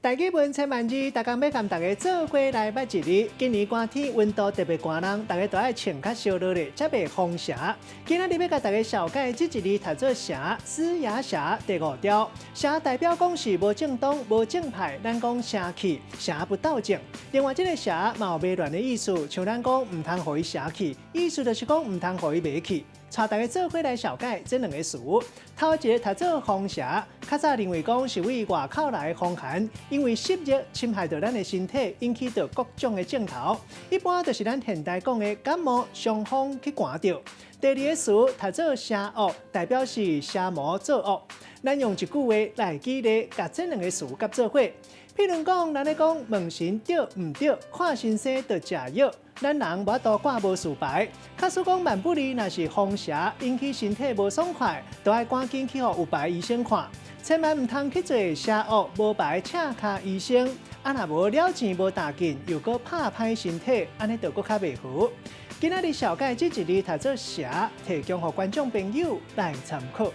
台語文千萬字，逐工欲共大家做伙來捌一字。今年寒天溫度特別寒人，大家都愛穿較燒熱咧，才袂風邪。今仔日欲共大家紹介這一字讀做邪，嘶啞邪第五調。邪代表講是無正當、無正派，咱講邪氣，邪不到正。另外，這个邪嘛有迷亂的意思，像咱講毋通予伊邪去，意思就是講毋通予伊迷去。帶大家做伙來紹介這兩个詞。頭一个讀做風邪，較早認為講是對外口來的風寒，因為濕熱侵害到咱的身體，引起著各種的症頭。一般就是咱現代講的感冒、傷風去寒著。第二个詞讀做邪惡，代表是邪魔作惡。咱用一句話來舉例，共這兩个詞結做伙。譬如講，咱咧講問神對毋對，看先生著食藥，咱人無法度掛無事牌。假使講萬不利，若是風邪引起身體無爽快，都愛趕緊去予有牌醫生看，千萬毋通去做邪惡無牌赤跤醫生。啊，若無了錢無大緊，又閣拍歹身體，按呢就閣較袂好。今仔日紹介這一字讀做邪，提供予觀眾朋友來參考。